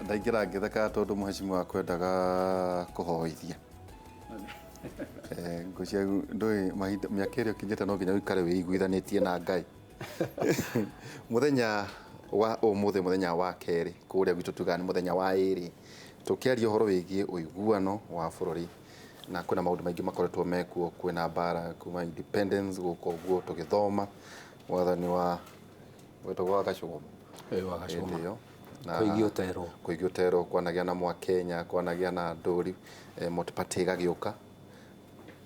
Ndaingĩra ngĩthekaga tondũ mũhecimiwa kwendaga kũhoithia. Ngwĩciria ndũĩ mahinda mĩaka ĩrĩa ũkinyĩte no nginya ũikare wĩiguithanĩtie na Ngai. Mũthenya wa ũmũthĩ mũthenya wa kerĩ kũrĩa gwitũ tugaga nĩ mũthenya wa ĩrĩ tũkĩaria ũhoro wĩgiĩ ũiguano wa bũrũri na kwĩna maũndũ maingĩ makoretwo mekuo kwĩna mbara kuma independence gũka ũguo tũgĩthoma wathani wa wetagwo wa Gacũgũma Ĩĩ, wa Gacũgũma. hĩndĩ ĩyo na Kũigi ũterwo. Kũigi ũterwo kwanagĩa na Mwakenya kwanagĩa na Ndũri multi-party ĩgagĩũka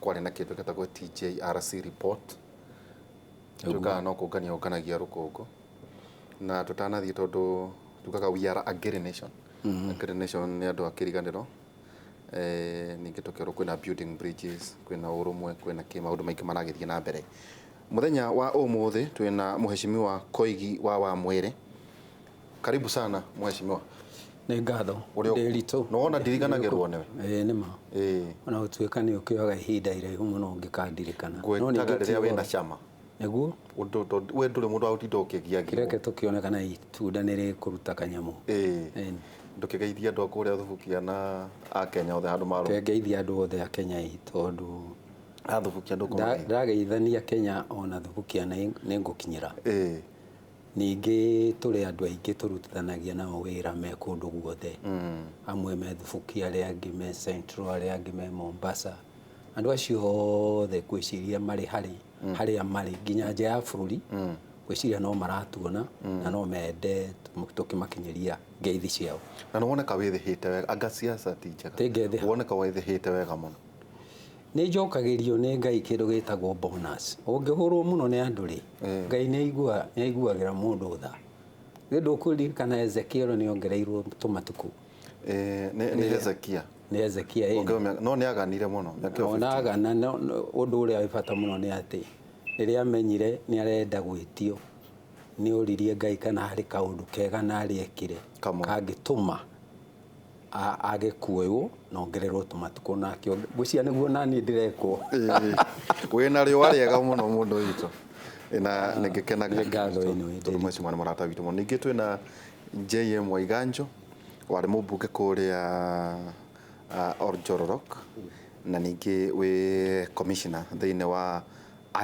kwarĩ na kĩndũ gĩtagwo TJRC report tukaga no kũngania ũnganagia rũkũngũ na tũtanathiĩ tondũ tugaga we are a Ngĩrĩ nation. A Ngĩrĩ nation nĩ andũ a kĩriganĩro ningĩ tũkerwo kwĩna building bridges kwĩna ũrũmwe kwĩna kĩ maũndũ maingĩ maragĩthiĩ na mbere. Mũthenya wa ũmũthĩ twĩna mũheshimiwa Koigi wa Wamwere. Karibu sana mheshimiwa. Nĩ ngatho. Ndĩ ritũ. Nĩwona ndiriganagĩrwo nĩwe. Ĩĩ nĩ ma. Ĩĩ. Ona gũtuĩka nĩ ũkĩoyaga ihinda iraihu mũno ũngĩkandirikana. Ngwĩtaga rĩrĩa wĩna cama. Nĩguo. Ũndũ we ndũrĩ mũndũ wa gũtinda ũkĩgiagio. Kĩreke tũkĩone kana itunda nĩ rĩkũruta kanyamũ. Ĩĩ. Ndũkĩgeithie andũ a kũrĩa Thubukia na a Kenya othe handũ marũma. Ngeithie andũ othe a Kenya ĩ tondũ A Thubukia ndũkũmageithia. Ndageithania Kenya ona Thubukia nĩ ngũkinyĩra. Ĩĩ. Ningĩ tũrĩ andũ aingĩ tũrutithanagia nao wĩra me kũndũ guothe. Amwe me Thubukia, arĩa angĩ me Central, arĩa angĩ me Mombasa. Andũ acio othe ngwĩciria marĩ harĩ harĩa marĩ nginya nja ya bũrũri, ngwĩciria no maratuona na no mende tũkĩmakinyĩria ngeithi ciao. Na nĩ woneka wĩthĩhĩte wega, anga siasa ti njega. Ti ngethĩha. Woneka wĩthĩhĩte wega mũno. Nĩ njokagĩrio nĩ Ngai kĩndũ gĩtagwo bonus. Ũngĩhũrwo mũno nĩ andũ rĩ, Ngai nĩ aiguagĩra mũndũ tha. Nĩ ndũkũririkana Ezekiel nĩ ongereirwo tũmatukũ. Nĩ Hezekia. Nĩ Hezekia ĩni. No nĩ aganire mũno. Ona agana, ũndũ ũrĩa wĩ bata mũno nĩ atĩ rĩrĩa amenyire nĩ arenda gwĩtio, nĩ oririe Ngai kana harĩ kaũndũ kega narĩ ekire kangĩtũma age kuoywo na ongererwo tũmatukũ nake ngwĩciria nĩguo naniĩ ndĩrekwo. Wĩna rĩũa rĩega mũno mũndũ witũ na nĩngĩkenaga Nĩ ngatho ĩno ĩndĩ. tondũ mheshimiwa nĩ mũrata witũ mũno. Ningĩ twĩna JM Waiganjo warĩ mũmbunge kũrĩa Oljororok na ningĩ wĩ commissioner thĩinĩ wa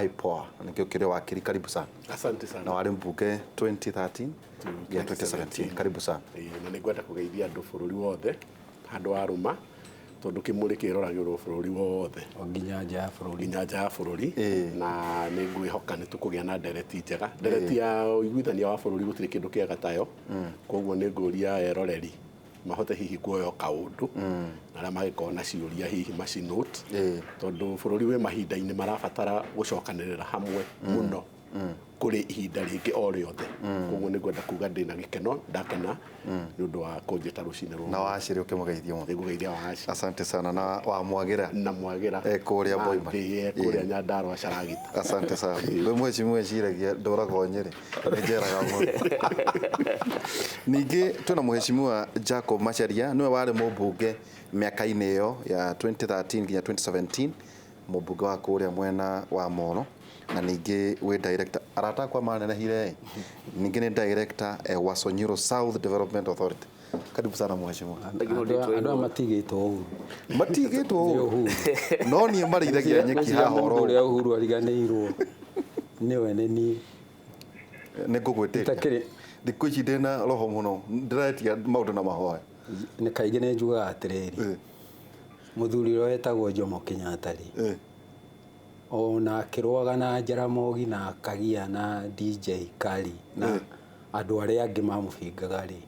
IPOA nĩkĩo kĩrĩ wakiri karibu sana. Asante sana. Na warĩ mbunge 2013 nginya 2017 karibu sana. Na nĩ ngwenda kũgeithia andũ bũrũri wothe handũ warũma tondũ kĩmũrĩ kĩroragĩrwo bũrũri wothe nginya nja ya bũrũri nginya nja ya bũrũri na nĩ ngwĩhoka nĩ tũkũgĩa na ndereti njega ndereti ya ũiguithania wa bũrũri gũtirĩ kĩndũ kĩega tayo koguo nĩ ngũria eroreri mahote hihi kuoya kaũndũ na arĩa mangĩkorwo na ciũria hihi macinote tondũ bũrũri wĩ mahinda-inĩ marabatara gũcokanĩrĩra hamwe mũno kũrĩ ihinda rĩngĩ o rĩothe koguo nĩ ngwenda kuga ndĩna gĩkeno ndakena nĩ ũndũ wa kũnjĩta rũcinĩ rũrũ na wacĩrĩ ũkĩmũgeithia mũno nĩngũgeithia waci asante sana na wamwagĩra na mwagĩra kũrĩa Boima kũrĩa Nyandarua Caragita asante sana rĩu mheshimiwa eciragia ndũragwo Nyĩrĩ nĩ njeraga mũno ningĩ twĩna mheshimiwa Jacob Macharia nĩwe warĩ mũmbunge mĩaka-inĩ ĩyo ya 2013 nginya 2017 mũmbunge wa kũrĩa mwena wa Moro na ningĩ wĩ director arata akwa manenehire ningĩ nĩ director wa Sonyiro South Development Authority karibu sana mheshimiwa Andũ aya matigĩtwo ũhuru matigĩtwo ũhuru no niĩ marĩithagia nyeki haha oro ũrĩa ũhuru ariganĩirwo nĩwe nĩ niĩ nĩ ngũgwĩtĩria thikũ ici ndĩna roho mũno ndĩretia maũndũ na mahoya nĩ kaingĩ nĩ njugaga atĩrĩrĩ mũthuri ũrĩa wetagwo Jomo Kenyatta rĩ ona akĩrũaga na Jaramogi na akagia na DJ Kali na andũ arĩa angĩ mamũbingaga rĩ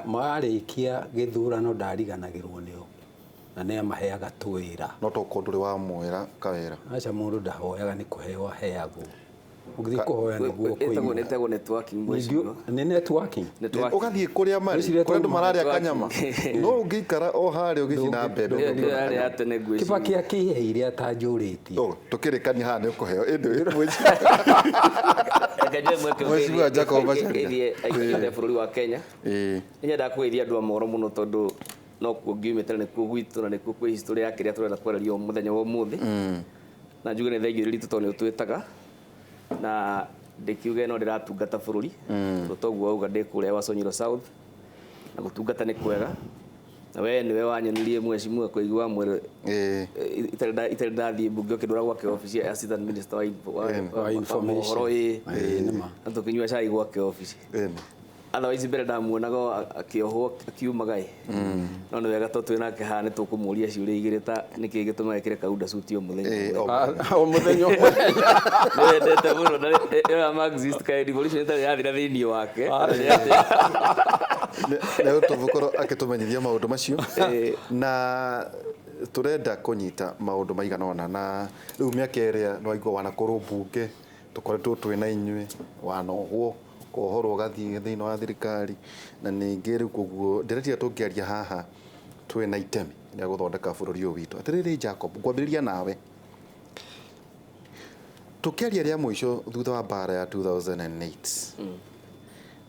marĩkia gĩthurano ndariganagĩrwo nĩo na nĩ amaheaga twĩra no tokorwo ndũrĩ wamwĩra kawĩra aca mũndũ ndahoyaga nĩ kũheo aheagwo ũgĩthiĩ kũhoya nĩguo kũimwo ĩtagwo networking mheshimiwa nĩ networking ũgathiĩ kũrĩa marĩ kũrĩa andũ mararĩa kanyama no ũngĩikara o harĩa ũgĩcina mbembe yarĩ ya tene ngwĩciria Kibaki akĩheire atanjũrĩtie tũkĩrĩkania haha nĩ ũkũheo ĩndĩ Mheshimiwa Jacob Macharia geithie aikari a bũrũri wa Kenya nĩ nyendaga kũgeithia andũ a Moro mũno tondũ no kuo ngiumĩte na nĩkuo gwitũ na nĩkuo kwĩ history ya kĩrĩa tũrenda kwarĩria mũthenya wa ũmũthĩ na njuge nĩ thengiũ ritũ tondũ nĩ ũtwĩtaga na ndĩkiuge no ndĩratungata bũrũri tondũ toguo wauga ndĩ kũrĩa Wasonyiro South Na gũtungata nĩ kwega na we nĩwe wanyonirie mheshimiwa kũigua mwĩrĩ itarĩ ndathiĩ mbunge ũkĩndwara gwake obici ya assistant minister wa information. Mohoro ĩĩ. Ĩĩ, nĩ ma. Na tũkĩnyua cai gwake obici. Otherwise mbere ndamuonaga akĩohwo akiumaga ĩ, no nĩ wega tondũ twĩ nake haha nĩ tũkũmũria ciũria igĩrĩ ta nĩkĩ gĩtũmaga ĩkĩre kaunda suti o mũthenya. O mũthenya o mũthenya. Nĩwendete mũno na ĩyo ya Marxist kaĩ revolution ĩtarĩ yathira thĩinĩ wake. Nĩ tũgũkorwo akĩtũmenyithia maũndũ macio na tũrenda kũnyita maũndũ maigana ũna na rĩu mĩaka ĩrĩa nĩwaigua wanakorwo mbunge tũkoretwo twĩ na inyuĩ wanohwo kohorwo ũgathiĩ thĩinĩ wa thirikari na ningĩ rĩu koguo ndĩretira tũngĩaria haha twĩ na itemi rĩa gũthondeka bũrũri ũyũ witũ. Atĩrĩrĩ Jacob, ngwambĩrĩria nawe tũkĩaria rĩa mũico thutha wa mbara ya 2008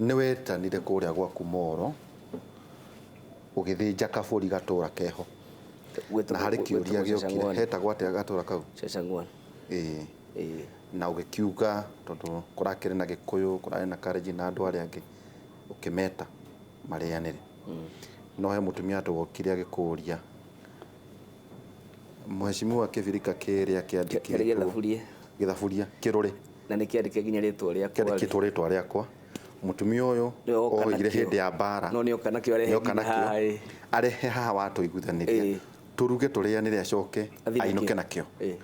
nĩ wetanire kũrĩa gwaku Moro ũgĩthĩnja kabũri gatũra keho na harĩ kĩũria gĩokire hetagwo atĩa gatũra kau? Cecang'wan. Ĩĩ. Ĩĩ. Na ũgĩkiuga tondũ kũrakĩrĩ na Gĩkũyũ kũrarĩ na Kalenjin na andũ arĩa angĩ ũkĩmeta marĩanĩre. No he mũtumia wokire agĩkũria mheshimiwa kĩbirika kĩrĩa Kĩarĩ kĩandĩkĩtwo gĩthaburia. Gĩthaburia kĩrũrĩ na nĩ kĩandĩke nginya rĩtwa rĩakwa. Kĩandĩkĩtwo rĩtwa rĩakwa. Mũtumia ũyũ Nĩwe woka oigire nakĩo. hĩndĩ ya mbara No nĩoka nakĩo arehe nĩoka nginya nakĩo. haha, ĩ. Arehe haha watũiguithanĩria Ĩ. tũruge tũrĩanĩre acoke Athiĩ ainũke nakĩo. nakĩo. Ĩ.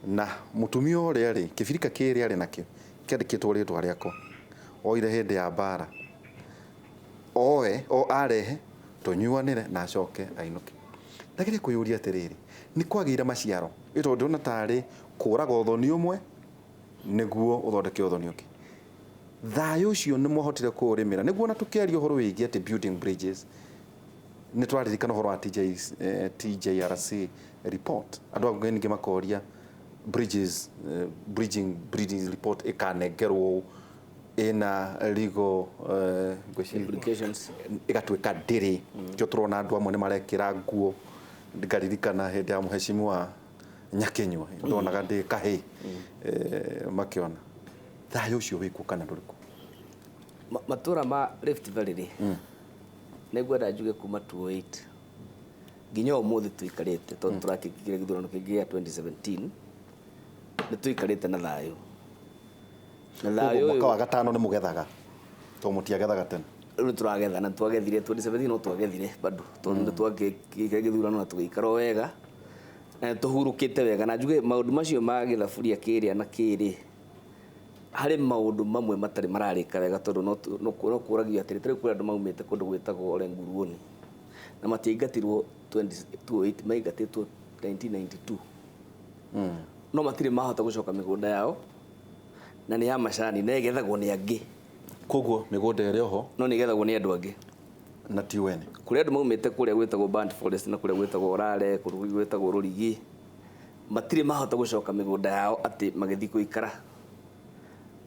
Na mũtumia ũrĩa rĩ kĩbirika kĩrĩa arĩ nakĩo kĩandĩkĩtwo rĩtwa rĩakwa oire hĩndĩ ya mbara oe o arehe tũnyuanĩre na acoke ainũke. Ndageria kwĩyũria atĩrĩrĩ nĩ kwagĩire maciaro ĩ tondũ ndĩrona tarĩ kũraga ũthoni ũmwe nĩguo ũthondeke ũthoni ũngĩ. Thayũ ũcio nĩ mwahotire kũũrĩmĩra nĩguo na tũkĩaria ũhoro wĩgiĩ atĩ building bridges nĩ twaririkana ũhoro wa TJRC report andũ angĩ ningĩ makoria bridges bridging bridges report ĩkanengerwo ĩna legal ngwĩciria Implications. ĩgatuĩka ndĩrĩ kĩo tũrona andũ amwe nĩ marekĩra nguo ngaririkana hĩndĩ ya mheshimiwa Nyakinyua ndonaga ndĩ kahĩ makĩona thayũ ũcio wĩkuo kana ndũrĩ kuo? Matũra ma Rift Valley rĩ nĩ ngwenda njuge kuma 2008 nginya ũmũthĩ tũikarĩte tondũ tũrakĩingĩra gĩthurano kĩngĩ gĩa 2017 nĩ tũikarĩte na thayũ na thayũ Koguo mwaka wa ũyũ gatano nĩ mũgethaga tondũ mũtiagethaga tene. Rĩu tũragetha na twagethire 2017 no twagethire bado tondũ nĩ twakĩkire gĩthurano na tũgĩikara o wega na nĩ tũhurũkĩte wega na njuge maũndũ macio ma gĩthaburia kĩrĩa na kĩrĩ harĩ maũndũ mamwe matarĩ mararĩka wega tondũ no kũragio atĩrĩ tarĩu kũrĩ andũ maumĩte kũndũ gwĩtagwo Ole Nguruoni na matiaingatirwo 2008 maingatĩtwo 1992 no matirĩ mahota gũcoka mĩgũnda yao na nĩ ya macani na ĩgethagwo nĩ angĩ. Koguo mĩgũnda ĩrĩ oho no nĩ ĩgethagwo nĩ andũ angĩ na ti wene. Kũrĩ andũ maumĩte kũrĩa gwĩtagwo Burnt Forest na kũrĩa gwĩtagwo Orare kũrĩa gwĩtagwo Rũrigi matirĩ mahota gũcoka mĩgũnda yao atĩ magĩthiĩ gũikara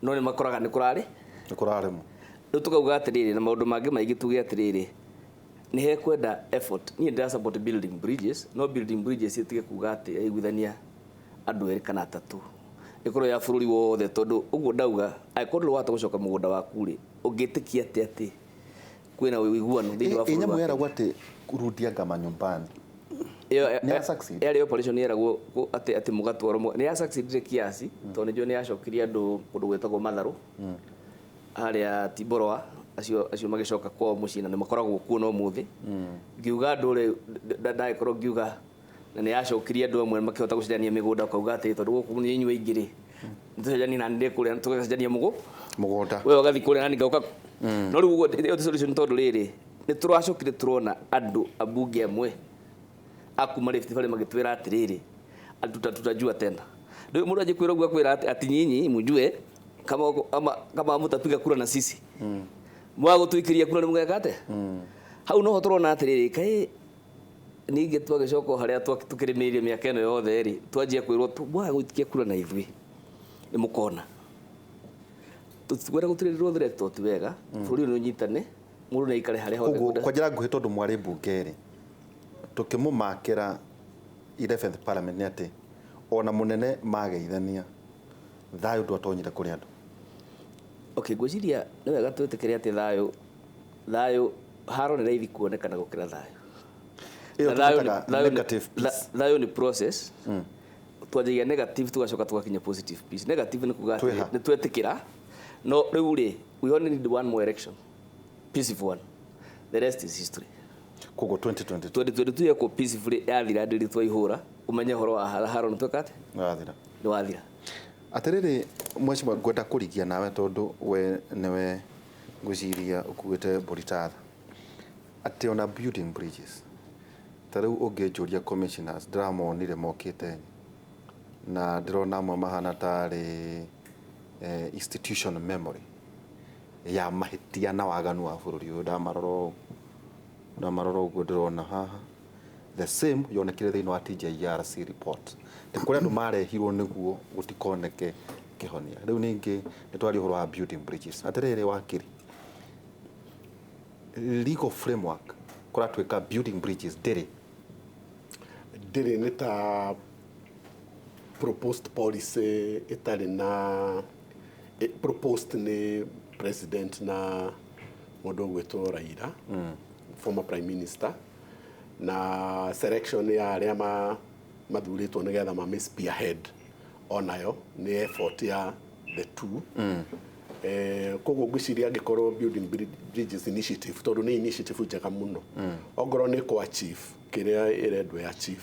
no nĩ makoraga nĩ kũrarĩ Nĩ kũrarĩmwo. Rĩu tũkauga atĩrĩrĩ na maũndũ mangĩ maingĩ tuge atĩrĩrĩ nĩ hekwenda effort. Niĩ ndĩra support building bridges no building bridges ĩtige kuga atĩ yaiguithania andũ erĩ kana atatũ ĩkorwo ya bũrũri wothe tondũ ũguo ndauga angĩkorwo ndũrĩ wahota gũcoka mũgũnda waku rĩ ũngĩtĩkia atĩa atĩ kwĩna ũiguano thĩinĩ wa Ĩ bũrũri nyamũ wa Kenya? yeragwo atĩ rudianga manyumbani Ĩyo Nĩ ya succeed? yarĩ operation yeragwo atĩ atĩ mũgatwarwo nĩ ya succeedire kiasi tondũ nĩnjũĩ nĩ yacokirie andũ kũndũ gwĩtagwo Matharũ harĩa Timboroa acio magĩcoka kwao mũciĩ na nĩ makoragwo kuo no mũthĩ ngiuga andũ rĩ ndagĩkorwo ngiuga na nĩ yacokirie andũ amwe makĩhota gũcenjania mĩgũnda ũkauga atĩ tondũ gũkũ nĩ inyuĩ aingĩ rĩ nĩtũcenjanie na nĩ kũrĩa tũgacenjania mũgũnda we ũgathiĩ kũrĩa nani ngauka no rĩu ũguo ĩyo ti solution tondũ rĩrĩ nĩ tũracokire tũrona andũ ambunge amwe akuma Rift Valley magĩtwĩra atĩrĩrĩ tutajua tena rĩu mũndũ anjĩ kwĩra ũguo akwĩra atĩ nyinyi mjue kama mtapiga kura na sisi mwaga gũtũikĩria kura nĩ mũgeka atĩa hau noho tũrona atĩrĩrĩ kaĩ ningĩ twagĩcoka o harĩa tũkĩrĩmĩire mĩaka ĩno yothe rĩ twanjia kwĩrwo mwaga gũikia kura na ithuĩ nĩ mũkona tũtikwenda gũtirĩrĩrwo threat to ti wega bũrũri ũyũ nĩ ũnyitane mũndũ nĩ aikare harĩa hothe koguo ekwenda. kwa njĩra nguhĩ tondũ mwarĩ mbunge rĩ tũkĩmũmakĩra 11th parliament nĩ atĩ ona mũnene mageithania thayũ ndwatonyire kũrĩ andũ. Okay, ngwĩciria nĩ wega twĩtĩkĩre atĩ thayũ Haro nĩ raithi kuonekana gũkĩra thayũ. Ĩyo Na thayũ tũmĩtaga negative peace. Thayũ nĩ process. Twanjagia negative tugacoka tugakinya positive peace. Negative nĩ kuga atĩ Twĩha. nĩ twetĩkĩra, no rĩu rĩ, we only need one more election, peaceful one, the rest is history. Koguo 2022 2022 yekwo peacefully, yathira ndĩrĩ twaihũra ũmenye ũhoro wa haro nĩ tweka atĩa? Wathira. Nĩ wathira. Atĩrĩrĩ, mheshimiwa, ngwenda kũrigia nawe tondũ we nĩwe ngwĩciria ũkuĩte mbũri ta tha atĩ ona building bridges ta rĩu ũngĩnjũria, commissioners ndĩramonire mokĩte na ndĩrona amwe mahana tarĩ institution memory ya mahĩtia na waganu wa bũrũri ũyũ. Ndamarora ũũ, ndamarora ũguo ndĩrona haha the same yonekire thĩinĩ wa TJRC report nĩ kũrĩ andũ marehirwo nĩguo gũtikoneke kĩhonia. Rĩu ningĩ nĩ twaria ũhoro wa building bridges. Atĩrĩrĩ, wakiri, legal framework kũratuĩka building bridges ndĩrĩ. Ndĩrĩ, nĩ ta proposed policy ĩtarĩ na proposed nĩ president na mũndũ ũgwĩtwo Raila, former prime minister, na selection ya arĩa mathurĩtwo nĩgetha mame spearhead onayo nĩ effort ya the two. Koguo ngwĩciria angĩkorwo building bridges initiative, tondũ nĩ initiative njega mũno, ongorwo nĩ kũ achieve kĩrĩa ĩrendwo ya achieve,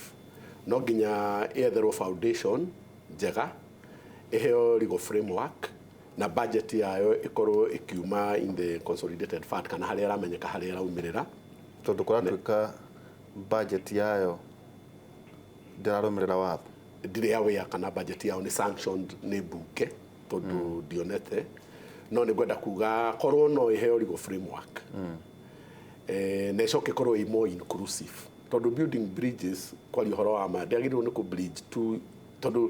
no nginya ĩetherwo foundation njega, ĩheo legal framework na budget yayo ĩkorwo ĩkiuma in the consolidated fund kana harĩa ĩramenyeka harĩa ĩraumĩrĩra. Tondũ kũratuĩka budget yayo ndĩrarũmĩrĩra watho. Ndirĩ aware kana budget yao nĩ sanctioned nĩ mbunge, tondũ ndionete, no nĩ ngwenda kuga korwo no ĩheo legal framework na ĩcoke ĩkorwo ĩ more inclusive, tondũ building bridges, kwaria ũhoro wa ma, ndĩagĩrĩirwo nĩ kũ bridge tu, tondũ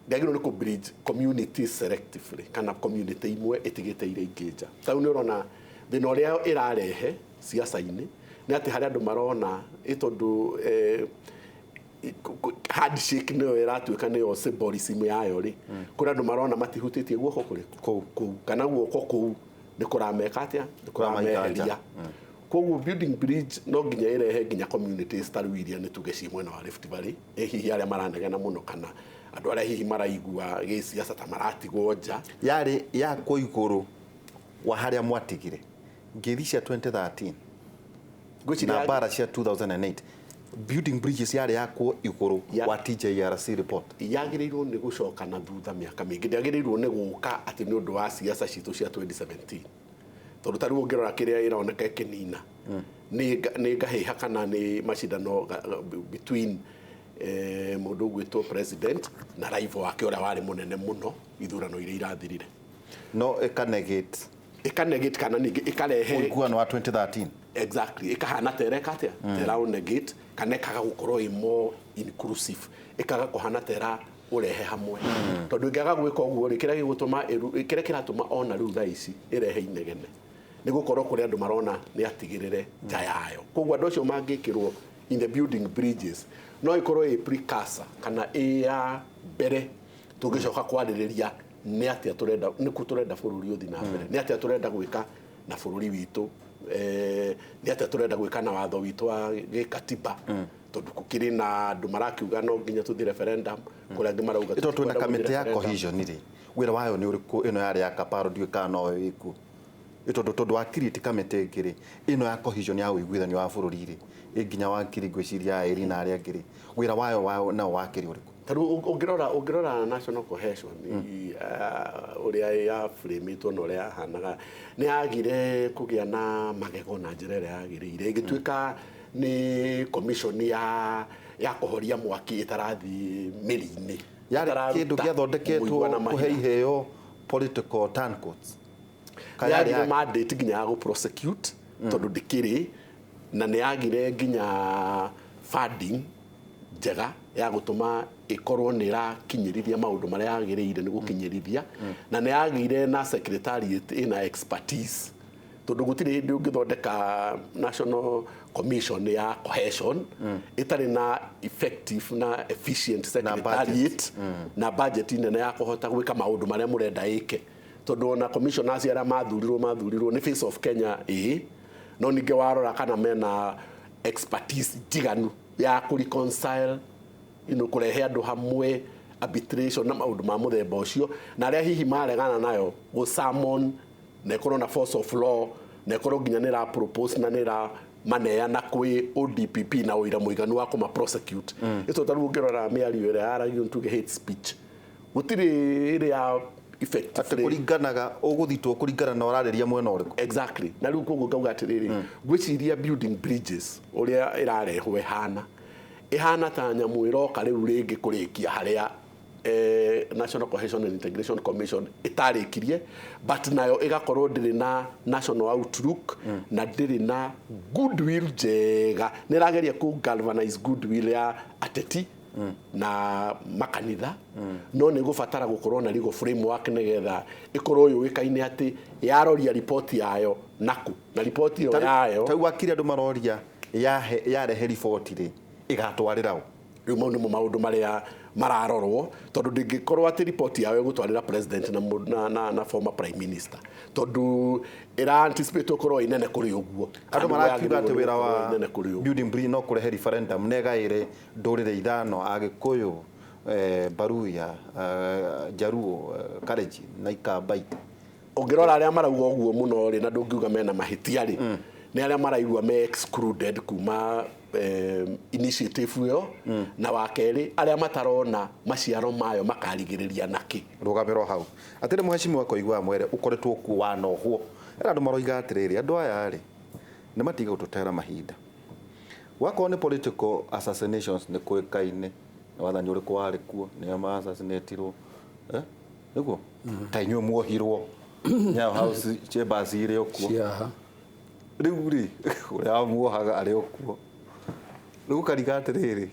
ndĩagĩrĩirwo nĩ kũ bridge communities selectively kana community imwe ĩtigĩte iria ingĩ nja. Ta rĩu nĩ ũrona thĩna ũrĩa ĩrarehe ciaca-inĩ nĩ atĩ harĩa andũ marona ĩ tondũ handshake nĩyo ĩratuĩka nĩyo symbolism yayo rĩ, kũrĩ andũ marona matihutĩtie guoko kũrĩkũ kũu kana guoko kũu nĩ kũrameka atĩa, nĩ Kũramaita nja. kũrameheria. Koguo building bridge no nginya ĩrehe nginya communities ta rĩu iria nĩ tuge ci mwena wa Rift Valley, ĩ hihi arĩa maranegena mũno kana andũ arĩa hihi maraigua gĩciaca ta maratigwo nja. Yarĩ yakwo igũrũ wa harĩa mwatigire ngeithi cia 2013 Ngwĩciria na mbara cia 2008. Building bridges yarĩ yakwo igũrũ wa TJRC report. Yagĩrĩirwo nĩ gũcoka na thutha mĩaka mĩingĩ, ndĩagĩrĩirwo nĩ gũka atĩ nĩ ũndũ wa ciaca citũ cia 2017, tondũ ta rĩu ũngĩrora kĩrĩa ĩroneka ĩkĩnina nĩ ngahĩha kana nĩ macindano between mũndũ ũgwĩtwo president na rival wake ũrĩa warĩ mũnene mũno ithurano iria irathirire. No ĩkanegate. Ĩkanegate kana ningĩ ĩkarehe ũiguano wa 2013. Exactly, ĩkahana ta ĩreka atĩa, ta ĩra negate kana ĩkaga gũkorwo ĩ more inclusive, ĩkaga kũhana ta ĩra ũrehe hamwe, tondũ ĩngĩaga gwĩka ũguo rĩ, kĩrĩa gĩgũtũma kĩrĩa kĩratũma ona rĩu thaa ici ĩrehe inegene nĩ gũkorwo kũrĩ andũ marona nĩ atigĩrĩre nja yayo. Koguo andũ acio mangĩkĩrwo in the building bridges, no ĩkorwo ĩ precursor kana ĩ ya mbere tũngĩcoka kwarĩrĩria nĩ atĩa tũrenda, nĩkũ tũrenda bũrũri ũthiĩ na mbere, nĩ atĩa tũrenda gwĩka na bũrũri witũ, nĩ atĩa tũrenda gwĩka na watho witũ wa gĩkatiba, tondũ gũkĩrĩ na andũ marakiuga no nginya tũthiĩ referendum, kũrĩa angĩ marauga Ĩto twĩna tũtikwenda gũthiĩ kamĩtĩ ya referendum. Cohesion rĩ, wĩra wayo nĩ ũrĩkũ? Ĩno yarĩ ya Kaparo, ndiũĩ kana noyo ĩkuo. Ĩ tondũ wa create kamĩtĩ ĩngĩ rĩ, ĩno ya cohesion ya ũiguithanio wa bũrũri rĩ, ĩ nginya wakiri ngwĩciria ĩri na arĩa angĩ rĩ, wĩra wayo nao wakĩrĩ ũrĩkũ? Ta rĩu ũngĩrora national cohesion, ũrĩa ya frame-ĩtwo na ũrĩa yahanaga, nĩ yagire kũgĩa na magego na njĩra ĩrĩa yagĩrĩire, ĩgĩtuĩka nĩ commission ya kũhoria mwaki ĩtarathiĩ mĩri-inĩ. Yarĩ ĩtararuta kĩndũ gĩathondeketwo mũigua na kũhe mahira. iheo political turncoats. Kana yarĩ Yagire mandate nginya ya gũ prosecute, tondũ ndĩkĩrĩ na nĩ yagire nginya funding njega ya gũtũma ĩkorwo nĩ ĩrakinyĩrithia maũndũ marĩa yagĩrĩire nĩ gũkinyĩrithia, na nĩ yagĩire na secretariat ĩna expertise, tondũ gũtirĩ hĩndĩ ũngĩthondeka national commission ya cohesion ĩtarĩ na effective na efficient Na budget. secretariat na budget nene ya kũhota gwĩka maũndũ marĩa mũrenda ĩke, tondũ ona commissioners arĩa mathurirwo nĩ Face of Kenya ĩĩ. No ningĩ warora kana mena expertise njiganu ya kũ reconcile, kũrehe andũ hamwe, arbitration na maũndũ ma mũthemba ũcio, na arĩa hihi maregana nayo gũ summon na ĩkorwo na force of law, na ĩkorwo nginya nĩ ĩra propose na nĩ ĩra maneana kwĩ ODPP na ũira mũiganu wa kũma prosecute. Ĩto ta rĩu ũngĩrora mĩario ĩrĩa yaragio, tuge hate speech, gũtirĩ ĩrĩa atĩ effectively kũringanaga ũgũthitwo kũringana na ũrarĩria mwena ũrĩkũ. Exactly. Na rĩu koguo ngauga atĩrĩrĩ, ngwĩciria building bridges ũrĩa ĩrarehwo ĩhana ĩhana ta nyamũ ĩroka rĩu rĩngĩ kũrĩkia harĩa National Cohesion and Integration Commission ĩtarĩkirie, but nayo ĩgakorwo ndĩrĩ na national outlook na ndĩrĩ na goodwill njega. Nĩ ĩrageria kũ galvanize goodwill ya ateti na makanitha, no nĩ gũbatara gũkorwo na legal framework nĩgetha ĩkorwo yũĩkaine atĩ yaroria riboti yayo naku na riboti ĩyo yayo. Tau wakiri, andũ maroria yarehe riboti rĩ, ĩgatwarĩra ũ? Rĩu mau nĩmo maũndũ marĩa mararorwo, tondũ ndĩngĩkorwo atĩ riboti yayo ĩgũtwarĩra president na former prime minister, tondũ ĩra anticipate ũkorwo ĩ nene kũrĩ ũguo. Andũ marakiuga atĩ wĩra wa nene kũrĩ ũguo. building bridge no kũrehe referendum na ĩgaĩre ndũrĩrĩ ithano, Agĩkũyũ, Baruya, Jaruo, Kalenjin na Ikamba. Ũngĩrora arĩa marauga ũguo mũno rĩ, na ndũngiuga mena mahĩtia rĩ, nĩ arĩa maraigua me excluded kuma initiative ĩyo, na wa kerĩ arĩa matarona maciaro mayo makarigĩrĩria nakĩ. Rũgamĩro hau atĩrĩ, mũhecimiwa koigua mwere ũkoretwo kuo wanohwo era andũ maroiga atĩrĩrĩ, andũ aya rĩ nĩ matiga gũtũtera mahinda. Wakorwo nĩ political assassinations nĩ kũĩkaine nĩ wathani ũrĩkũ warĩ kuo nĩo ma assassinatirwo, eh? Nĩguo ta inyuĩ muohirwo Nyayo House chambers irĩ o kuo. Ciaha. Rĩu rĩ, ũrĩa wamuohaga arĩ o kuo. Rĩu ũkariga atĩrĩrĩ,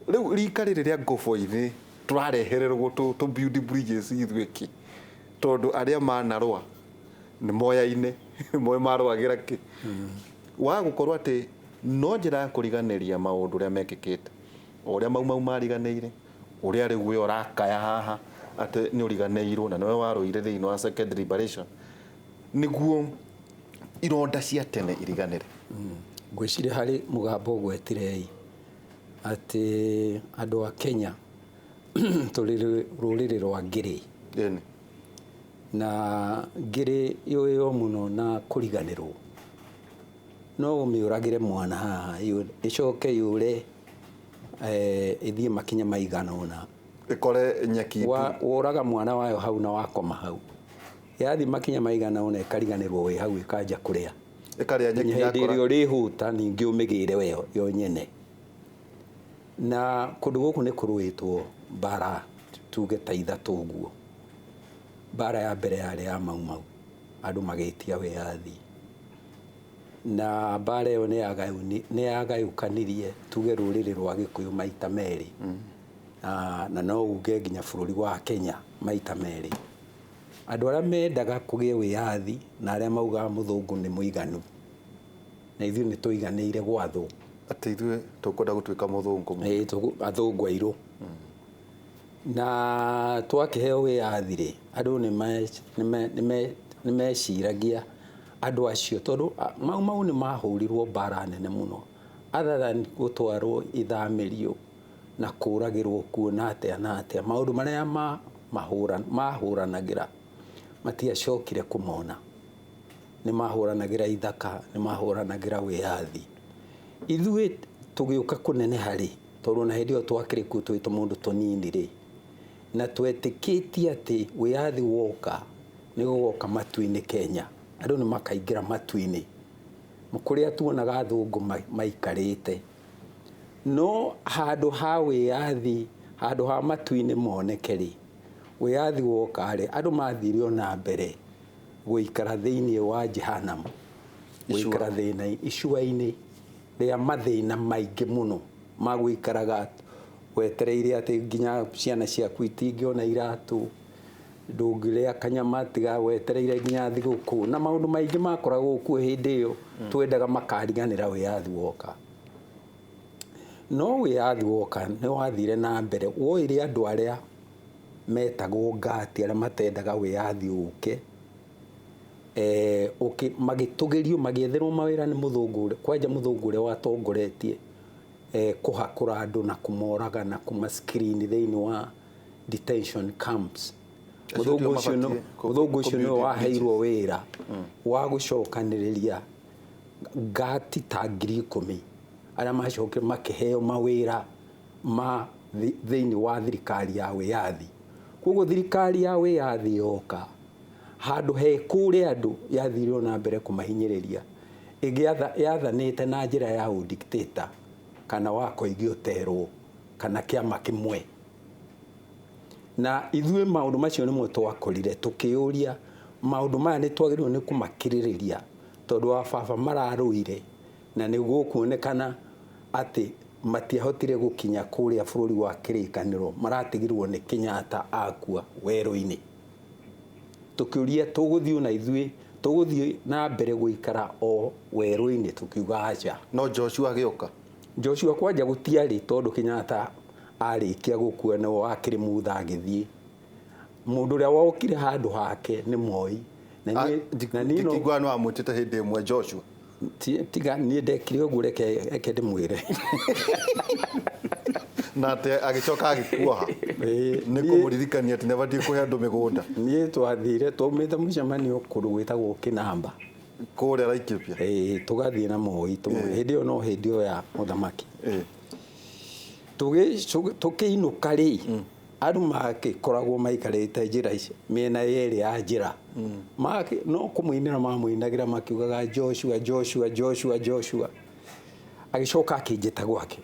rĩu rika rĩrĩ rĩa ngobo-inĩ tũrarehererwo tũ build bridges ithuĩ kĩ, tondũ arĩa manarũa nĩ moyaine moĩ marũagĩra kĩ, wa gũkorwo atĩ no njĩra ya kũriganĩria maũndũ ũrĩa mekĩkĩte, o ũrĩa mau mau mariganĩire, ũrĩa rĩu we ũrakaya haha atĩ nĩ ũriganĩirwo na nĩwe warũire thĩinĩ wa second liberation, nĩguo ironda cia tene iriganĩre. Ngwĩciria harĩ mũgambo ũgwetire atĩ andũ a Kenya tũrĩ rũrĩrĩ rwa ngĩrĩ. Ĩni. Na ngĩrĩ yũĩyo mũno na kũriganĩrwo. No ũmĩũragĩre mwana haha ĩcoke yũre, ĩthiĩ makinya maigana ũna ĩkore nyeki. Woraga mwana wayo hau na wakoma hau, yathiĩ makinya maigana ũna ĩkariganĩrwo wĩ hau, ĩkanja kũrĩa. Ĩkarĩa nyeki. Nginya hĩndĩ yakora ĩrĩa ũrĩhũta ningĩ ũmĩgĩre we yo nyene. Na kũndũ gũkũ nĩ kũrũĩtwo mbara tuge ta ithatũ ũguo. Mbara ya mbere yarĩ ya Mau Mau, andũ magĩtia wĩyathi, na mbara ĩyo nĩ yagayũkanirie tuge rũrĩrĩ rwa Gĩkũyũ maita merĩ, na no uge nginya bũrũri wa Kenya maita merĩ, andũ arĩa mendaga kũgĩe wĩyathi na arĩa maugaga mũthũngũ nĩ mũiganu na ithuĩ nĩ tũiganĩire gwathwo. Atĩ ithuĩ tũkwenda gũtuĩka mũthũngũ. Ĩĩ, athũngũ airũ. Na twakĩheo wĩyathi rĩ, andũ nĩ meciragia andũ acio, tondũ Mau Mau nĩ mahũrirwo mbara nene mũno, other than gũtwarwo ithamĩrio na kũragĩrwo kuo na atĩa na atĩa, maũndũ marĩa mahũranagĩra matiacokire kũmona. Nĩ mahũranagĩra ithaka, nĩ mahũranagĩra wĩyathi. Ithuĩ tũgĩũka kũneneha rĩ, tondũ na hĩndĩ ĩyo twakĩrĩ kuo twĩ tũmũndũ tũnini rĩ, na twetĩkĩtie atĩ wĩyathi woka nĩ gũgoka matu-inĩ Kenya, andũ nĩ makaingĩra matu-inĩ kũrĩa tuonaga athũngũ maikarĩte. No handũ ha wĩyathi, handũ ha matu-inĩ moneke rĩ, wĩyathi woka rĩ, andũ mathire ona mbere gũikara thĩinĩ wa jehanamu, gũikara thĩna icua-inĩ rĩa mathĩna maingĩ mũno, ma gũikaraga wetereire atĩ nginya ciana ciaku itingĩona iratũ, ndũngĩrĩa kanyama tiga wetereire nginya thigũkũ, na maũndũ maingĩ makoragwo kuo hĩndĩ ĩyo twendaga makariganĩra wĩyathi woka. No wĩyathi woka nĩ wathire na mbere woire andũ arĩa metagwo ngati, arĩa matendaga wĩyathi ũke. Magĩtũgĩrio magĩetherwo mawĩra nĩ mũthũngũ ũrĩa kwanja mũthũngũ ũrĩa watongoretie kũhakũra andũ na kũmoraga na kũma screen thĩinĩ wa detention camps. Mũthũngũ ũcio mũthũngũ ũcio nĩwe waheirwo wĩra wa gũcokanĩrĩria ngati ta 10,000 arĩa macokire makĩheo mawĩra ma thĩinĩ wa thirikari ya wĩyathi. Koguo thirikari ya wĩyathi yoka handũ he kũrĩa andũ yathire na mbere kũmahinyĩrĩria yathanĩte na njĩra ya ũdikteta kana wa koigi ũterwo kana kĩama kĩmwe. Na ithuĩ maũndũ macio nĩmo twakorire tũkĩũria maũndũ maya nĩ twagĩrĩirwo nĩ kũmakirĩrĩria tondũ wa baba mararũire na nĩ gũkuonekana atĩ matiahotire gũkinya kũrĩa bũrũri wa kĩrĩkanĩro maratigirwo nĩ Kenyatta akua werũ-inĩ. Tũkĩũria tũgũthiĩ na ithuĩ tũgũthiĩ na mbere gũikara o werũ-inĩ tũkiuga aca. No Joshua agĩũka. Joshua kwanja gũtiarĩ tondũ Kenyatta arĩkia gũkua nĩwe wakĩrĩ mutha agĩthiĩ. Mũndũ ũrĩa wokire handũ hake nĩ Moi. Na niĩ no ndikĩigua nĩ wamwĩtĩte hĩndĩ ĩmwe Joshua. Tiga niĩ ndekire ũguo reke ndĩmwĩre. Na atĩ agĩcoka agĩkuoha. Nĩ kũmũririkania atĩ nĩabatiĩ kũhe andũ mĩgũnda. Niĩ twathire twaumĩte mũcemanio kũndũ gwĩtagwo Kĩnamba. Kũrĩa Laikipia. Tũgathiĩ na Moi hĩndĩ ĩyo no hĩndĩ ĩyo ya mũthamaki. Tũkĩinũka rĩ andũ magĩkoragwo maikarĩte njĩra ici mĩena yerĩ ya njĩra. No kũmũinĩra mamũinagĩra makiugaga Joshua Joshua Joshua Joshua. Agĩcoka akĩnjĩta gwake.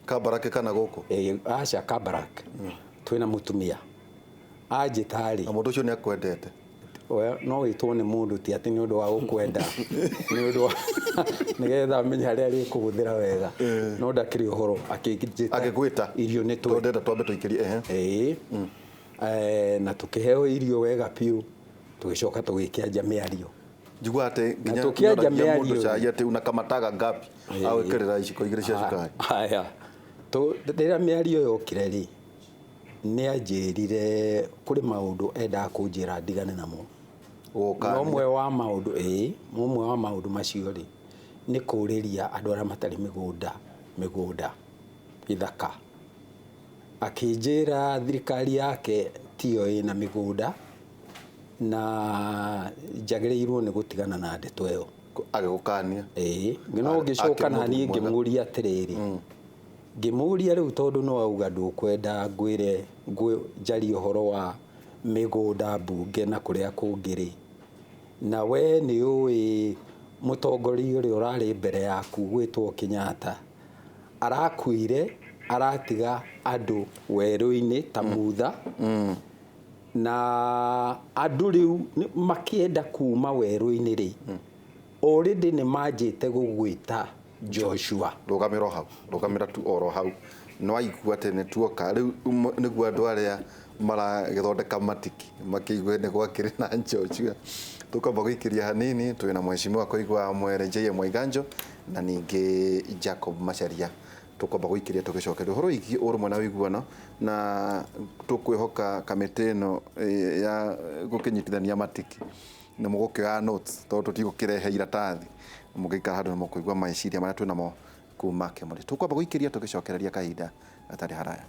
Kabarake kana gũkũ? Aca Kabarake. Twĩna mũtumia. Anjĩta rĩ. Na mũndũ ũcio nĩ akwendete? No wĩtwo nĩ mũndũ ti atĩ nĩ ũndũ wa gũkwenda. Nĩ ũndũ wa nĩgetha amenye harĩa arĩkũhũthĩra wega. No ndakĩrĩ ũhoro akĩnjĩta. Agĩgwĩta? Irio nĩ tondũ ndenda twambe tũikĩrie ehe. Na tũkĩheo irio wega biũ tũgĩcoka tũgĩkĩanjia mĩario. Njigua atĩ nginya tũkĩanjia mĩario cai atĩ unakamataga ngapi agwĩkĩrĩra iciko igĩrĩ cia cukari. Haya. Rĩrĩa mĩario yokire rĩ nĩ anjĩrire kũrĩ maũndũ endaga kũnjĩra ndigane namo. Na ũmwe wa maũndũ ũmwe wa maũndũ macio rĩ nĩ kũrĩria andũ arĩa matarĩ mĩgũnda gĩthaka. Akĩnjĩra thirikari yake tiyo ĩna mĩgũnda na njagĩrĩirwo nĩ gũtigana na ndeto ĩyo. Agĩgũkania? No ngĩcoka na niĩ ngĩmũria atĩrĩrĩ ngĩmũria rĩu tondũ no auga ndũkwenda ngwĩre njarie ũhoro wa mĩgũnda mbunge na kũrĩa kũngĩ rĩ na we nĩ ũĩ mũtongoria ũrĩa ũrarĩ mbere yaku gwĩtwo Kenyatta arakuire aratiga andũ werũ-inĩ ta mutha na andũ rĩu makĩenda kuma werũ-inĩ rĩ already nĩ manjĩte gũgwĩta Joshua. Rũgamĩra hau, rũgamĩra tu oro hau. No aigua atĩ nĩ tuoka rĩu nĩguo andũ arĩa maragĩthondeka matiki makĩigue nĩ gwakĩrĩ na Joshua. Tũkamba gũikĩria hanini twĩna mheshimiwa Koigwa Mwere J.M. Waiganjo na ningĩ Jacob Macharia. Tũkwamba gũikĩria tũgĩcokeria ũhoro wĩgiĩ ũrũmwe na ũiguano na tũkwĩhoka kamĩtĩ ĩno ya gũkĩnyitithania matiki nĩ mũgũkĩoya notes tondũ tũtigũkĩrehe iratathi mũgĩikara handũ nĩ mũkũigua meciria marĩa twĩnamo kuma Kĩmũrĩ. Tũkwamba gũikĩria tũgĩcokereria kahinda gatarĩ haraya.